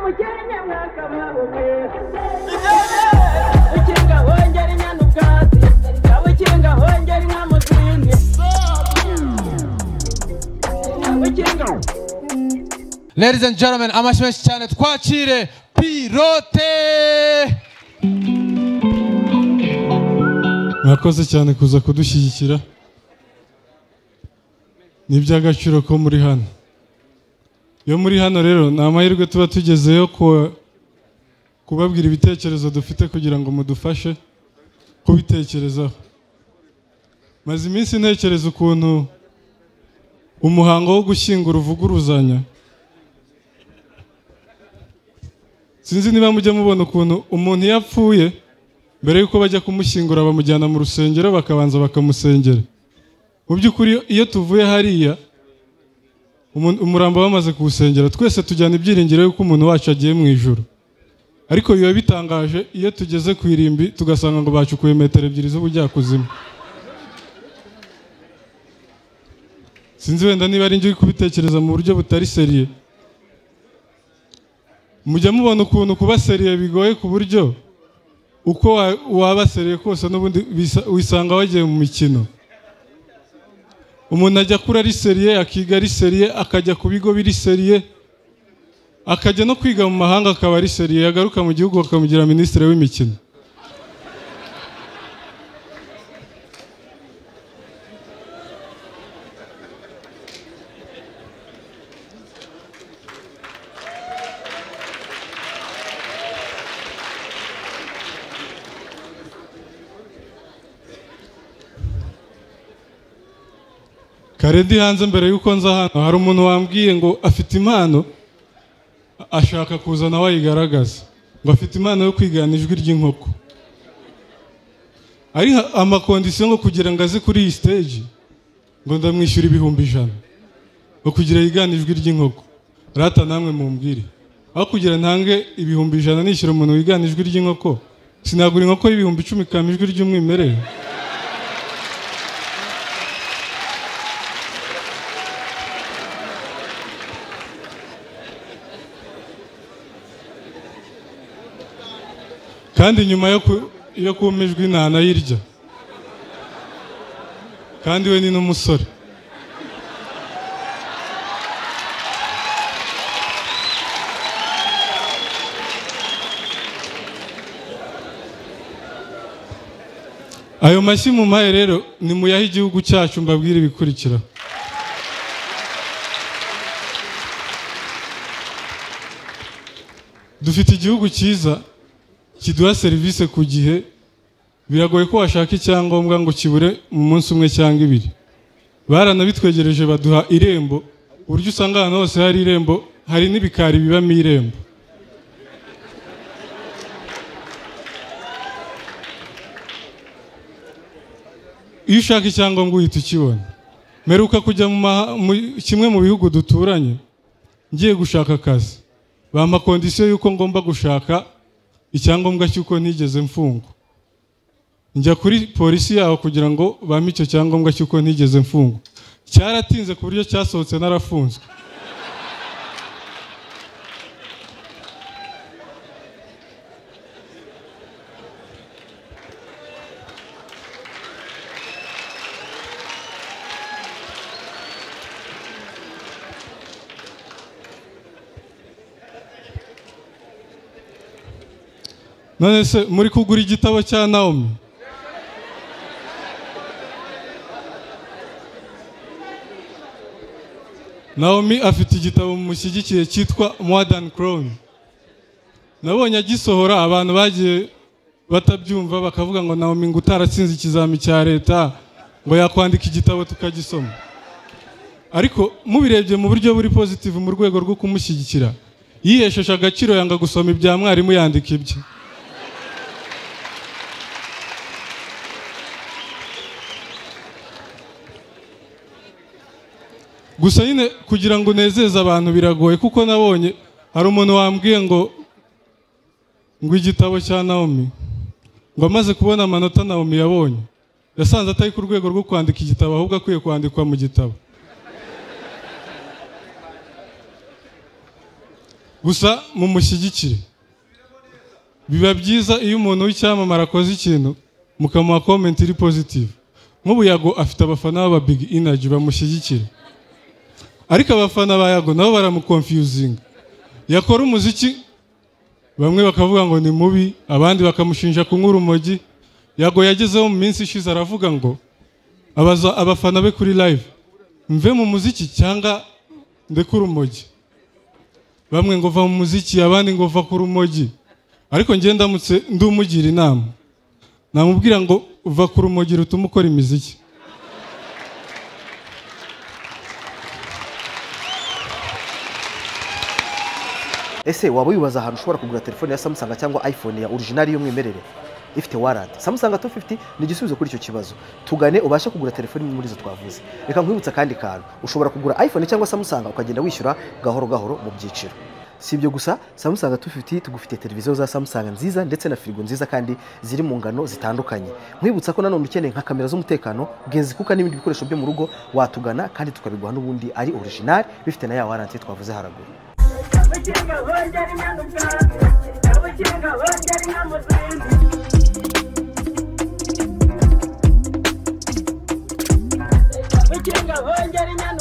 Umukenye mwakabaho ukinga hongera inyana ubwatsi, ukinga hongera inka mu zindi, ukinga. Ladies and gentlemen, amashyi menshi cyane twakire Pilote. Mwakoze cyane kuza kudushyigikira, ni iby'agaciro ko muri hano. Iyo muri hano rero ni amahirwe tuba tugezeyo kubabwira ibitekerezo dufite kugira ngo mudufashe kubitekerezaho. Maze iminsi ntekereza ukuntu umuhango wo gushyingura uvuguruzanya. Sinzi niba mujya mubona ukuntu umuntu iyo apfuye mbere yuko bajya kumushyingura bamujyana mu rusengero bakabanza bakamusengera. Mu by'ukuri iyo tuvuye hariya umurambo bamaze kuwusengera, twese tujyana ibyiringiro yuko umuntu wacu agiye mu ijuru. Ariko biba bitangaje iyo tugeze ku irimbi tugasanga ngo bacukuye metero 2 z'ubujyakuzimu. Sinzi wenda niba ari njye uri kubitekereza mu buryo butari sérieux. Mujya mubona ukuntu kuba sérieux bigoye, ku buryo uko waba sérieux kose n'ubundi wisanga wagiye mu mikino. Umuntu ajya kuri ari sérieux, akiga ari sérieux, akajya ku bigo biri sérieux, akajya no kwiga mu mahanga akaba ari sérieux, yagaruka mu gihugu bakamugira minisitiri w'imikino. Kare ndi hanze mbere yuko nza hano, hari umuntu wambwiye ngo afite impano ashaka kuza nawe ayigaragaza, ngo afite impano yo kwigana ijwi ry'inkoko. Ari amakondisiyo ngo kugira ngo aze kuri iyi stage ngo ndamwishyura 100,000 ngo kugira yigane ijwi ry'inkoko. Rata namwe mumbwire, aho kugira ntange 100,000 nishyura umuntu wigana ijwi ry'inkoko, sinagura inkoko y'10,000 kama ijwi ry'umwimerere. Kandi nyuma yo kumpa ijwi ntanayirya, kandi we ni n'umusore. Ayo mashyi mumpaye rero ni muyahe igihugu cyacu, mbabwire ibikurikira. Dufite igihugu cyiza kiduha serivisi ku gihe. Biragoye ko washaka icyangombwa ngo kibure mu munsi umwe cyangwa ibiri. Baranabitwegereje baduha irembo, uburyo usanga ahantu hose hari irembo, hari n'ibikari bibamo irembo. Iyo ushaka icyangombwa uhita ukibona. Mperuka kujya mu kimwe mu bihugu duturanye ngiye gushaka akazi, bampa kondisiyo y'uko ngomba gushaka icyangombwa cy'uko ntigeze mfungwa. Njya kuri polisi yaho kugira ngo bampe icyo cyangombwa cy'uko ntigeze mfungwa. Cyaratinze ku buryo cyasohotse narafunzwe. None se muri kugura igitabo cya Naomi? Naomi afite igitabo mushyigikiye cyitwa More Than Crown. Nabonye agisohora abantu bagiye batabyumva bakavuga ngo Naomi ngo utaratsinze ikizami cya leta ngo yakwandika igitabo tukagisoma. Ariko mubirebye mu buryo buri positive mu rwego rwo kumushyigikira, yihesheje agaciro yanga gusoma ibya mwarimu yandika ibye. Gusa nyine kugira ngo unezeze abantu biragoye, kuko nabonye hari umuntu wambwiye ngo igitabo cya Naomi ngo amaze kubona amanota Naomi yabonye yasanze atari ku rwego rwo kwandika igitabo, ahubwo akwiye kwandikwa mu gitabo. Gusa mumushyigikire. Biba byiza iyo umuntu w'icyamamare akoze ikintu mukamuha comment iri positive. Nk'ubu Yago afite abafana b'aba Big Energy bamushyigikira, ariko abafana ba Yago nabo baramuconfusinga. Yakora umuziki bamwe bakavuga ngo ni mubi, abandi bakamushinja kunywa urumogi. Yago yagezeho mu minsi ishize aravuga ngo abaza abafana be kuri live, mve mu muziki cyangwa ndeke urumogi? Bamwe ngo va mu muziki, abandi ngo va ku rumogi. Ariko njye ndamutse ndumugira inama, namubwira ngo va ku rumogi rutuma ukora imiziki. Ese waba wibaza ahantu ushobora kugura telefone ya Samsung cyangwa iPhone ya original y'umwimerere ifite warranty? Samsung 250 ni igisubizo kuri icyo kibazo. Tugane ubashe kugura telefone imwe muri izo twavuze. Reka nkwibutsa akandi kantu, ushobora kugura iPhone cyangwa Samsung ukagenda wishyura gahoro gahoro mu byiciro. Si ibyo gusa, Samsung 250 tugufite televiziyo za Samsung nziza ndetse na firigo nziza kandi ziri mu ngano zitandukanye. Nkwibutsa ko nanone ukeneye nka kamera z'umutekano, gas cooker n'ibindi bikoresho byo mu rugo, watugana kandi tukabiguha n'ubundi ari original bifite na ya warranty twavuze haraguru. Abakinga bongera impanuka, abakinga bongera inka. Abakinga bongera.